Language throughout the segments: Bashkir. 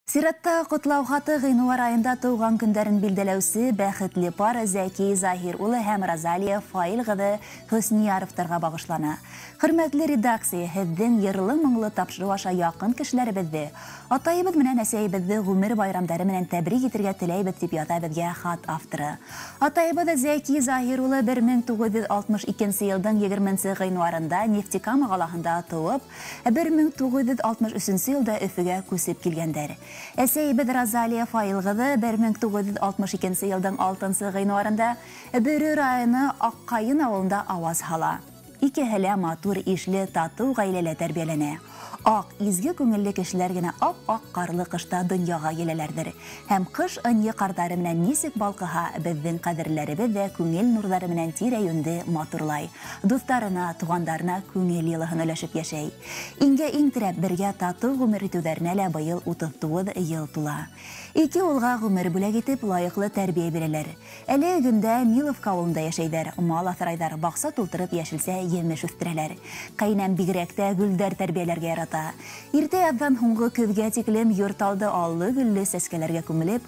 Сиратта ҡотлау хаты ғинуар айында тыуған көндәрен билдәләүсе бәхетле пар Зәки Заһир улы һәм Розалия Фаил ҡыҙы Хөснияровтарға бағышлана. Хөрмәтле редакция, һеҙҙең йырлы-моңло тапшырыу аша яҡын кешеләребеҙҙе, атайыбыҙ менән әсәйебеҙҙе ғүмер байрамдары менән тәбрик итергә теләйбеҙ, тип яҙа беҙгә хат авторы. Атайыбыҙ Зәки Заһир улы 1962 йылдың 20 ғинуарында Нефтекама ҡалаһында тыуып, 1963 йылда Өфөгә күсеп килгәндәр. Әсәйебеҙ Розалия Фаил ҡыҙы 1962 йылдың 6 ғинуарында Бөрө районы Аҡҡайын ауылында ауаз һала. Икеһе лә матур, ишле, татыу ғаиләлә тәрбиәләнә. Аҡ, изге күңелле кешеләр генә ап-аҡ ҡарлы ҡышта донъяға киләләрҙер. Һәм ҡыш ынйы ҡарҙары менән нисек балҡыһа, беҙҙең ҡәҙерләребеҙ ҙә күңел нурҙары менән тирә-йүнде матурлай. Дуҫтарына, туғандарына күңел йылыһын өләшеп йәшәй. Иңгә иң терәп бергә татыу ғүмер итеүҙәренә лә быйыл 39 йыл тула. Ике улға ғүмер бүләк итеп, лайыҡлы тәрбиә бирәләр. Әле көндә Миловка ауылында йәшәйҙәр, мал аҫрайҙар, баҡса тултырып йәшелсә емеш үҫтерәләр. Ҡәйнәм бигерәк тә гөлдәр тәрбиәләргә ярата. Иртә яҙҙан һуңғы көҙгә тиклем йорт алды аллы-гөллө сәскәләргә күмелеп,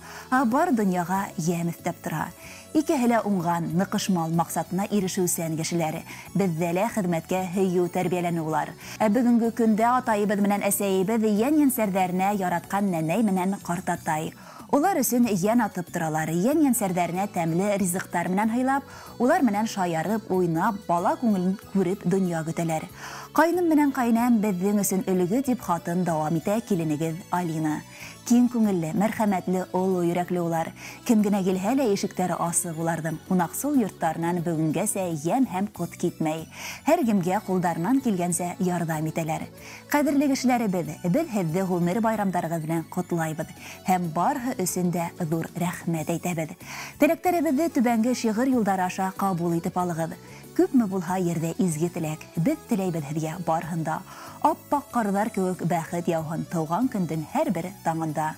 бар донъяға йәм өҫтәп тора. Икеһе лә уңған, ныҡышмал маҡсатына ирешеүсән кешеләр. Беҙҙә лә хеҙмәткә һөйөү тәрбиәләне улар. Ә бөгөнгө көндә атайыбыҙ менән әсәйебеҙ йән-йәнсәрҙәренә яратҡан нәнәй менән ҡартатай. Улар өсөн йән атып торалар, йән-йәнсәрҙәренә тәмле ризыҡтар менән һыйлап, улар менән шаярып, уйнап, бала күңелен күреп донъя көтәләр. Ҡайным менән ҡайнәм беҙҙең өсөн өлгө, тип хатын дауам итә киленегеҙ Алина. Киң күңелле, мәрхәмәтле, оло йөрәкле улар. Кем генә килһә лә ишектәре асыҡ уларҙың. Ҡунаҡсыл йорттарынан бөгөнгәсә йәм һәм ҡот китмәй. Һәр кемгә ҡулдарынан килгәнсә ярҙам итәләр. Ҡәҙерле кешеләребеҙ, беҙ һеҙҙе ғүмер байрамдарығыҙ менән ҡотлайбыҙ һәм барыһы өсөн дә ҙур рәхмәт әйтәбеҙ. Теләктәребеҙҙе түбәнге шиғыр юлдары аша ҡабул итеп алығыҙ. Күпме булһа ерҙә изге теләк, беҙ теләйбеҙ һеҙгә барыһын да. Аппаҡ ҡарҙар кеүек бәхет яуһын тыуған көндөң һәр бер таңында.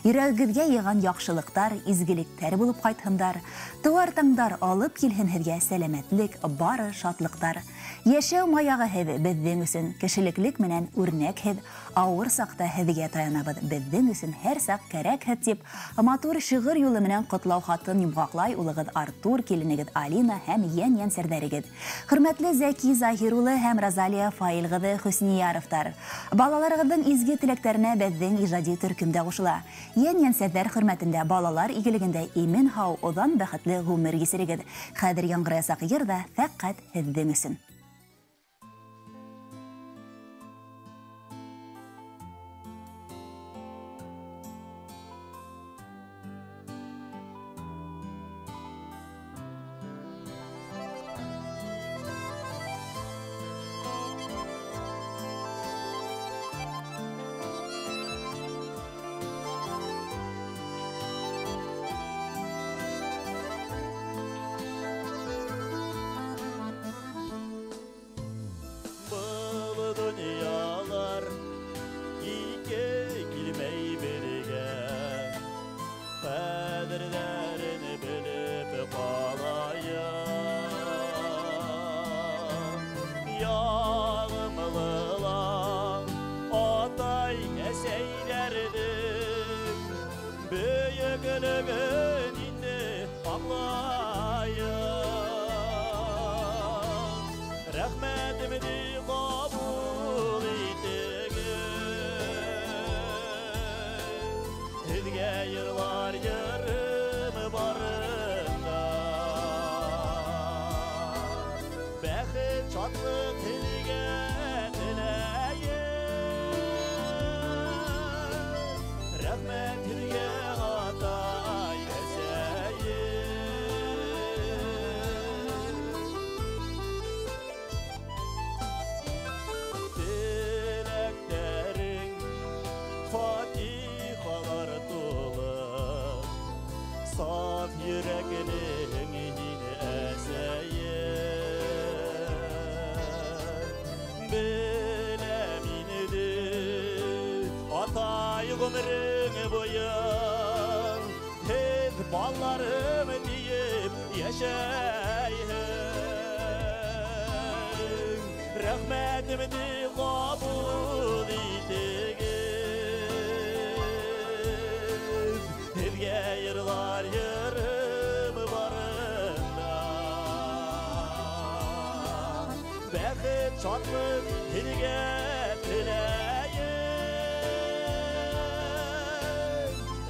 Йөрәгегеҙгә йыйған яҡшылыҡтар, изгелектәр булып ҡайтһындар. Тыуар таңдар алып килһен һеҙгә сәләмәтлек, бары шатлыҡтар. Йәшәү маяғы һеҙ беҙҙең өсөн, кешелеклек менән үрнәк һеҙ, ауыр саҡта һеҙгә таянабыҙ, беҙҙең өсөн һәр саҡ кәрәк һеҙ, тип матур шиғыр юлы менән ҡотлау хатын йомғаҡлай улығыҙ Артур, киленегеҙ Алина һәм йән-йәнсәрҙәрегеҙ. Хөрмәтле Зәки Заһир улы һәм Розалия Фаил ҡыҙы Хөснияровтар, балаларығыҙҙың изге теләктәренә беҙҙең ижади төркөм дә ҡушыла. Йән-йәнсәрҙәр хөрмәтендә, балалар игелегендә имен һау, оҙан бәхетле ғүмер кисерегеҙ. Хәҙер яңғыраясаҡ йыр ҙа фәҡәт һеҙҙең өсөн. Рәхмәтемде ҡабул итегеҙ. Һеҙгә йырлар йырым барында. Бәхет, шатлыҡ һеҙгә теләйем.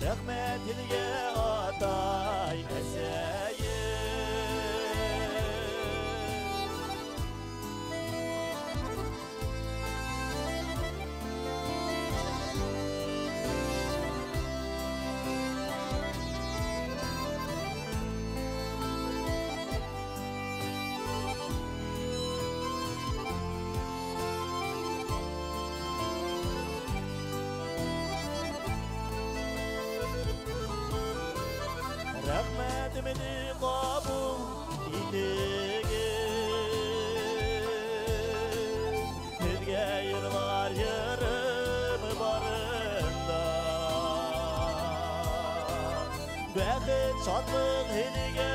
Рәхмәт һеҙгә, атай, әсәйем. Рәхмәтемде ҡабул итегеҙ. Һеҙгә йырлар йырым барында. Бәхет, шатлыҡ һеҙгә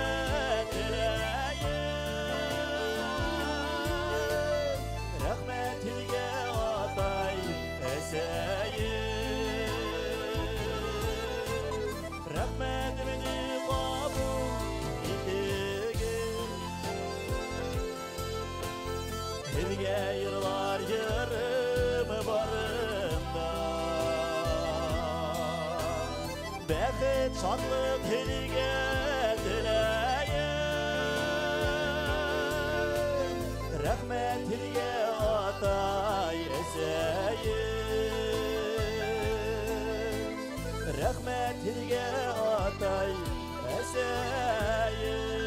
теләйем. Рәхмәт һеҙгә, атай, әсәйем. Рәхмәтемде ҡабул итегеҙ. Һеҙгә йырлар йырым барында. Бәхет, шатлыҡ һеҙгә теләйем. Рәхмәт һеҙгә, атай, әсәйем. Рәхмәт һеҙгә, атай, әсәйем.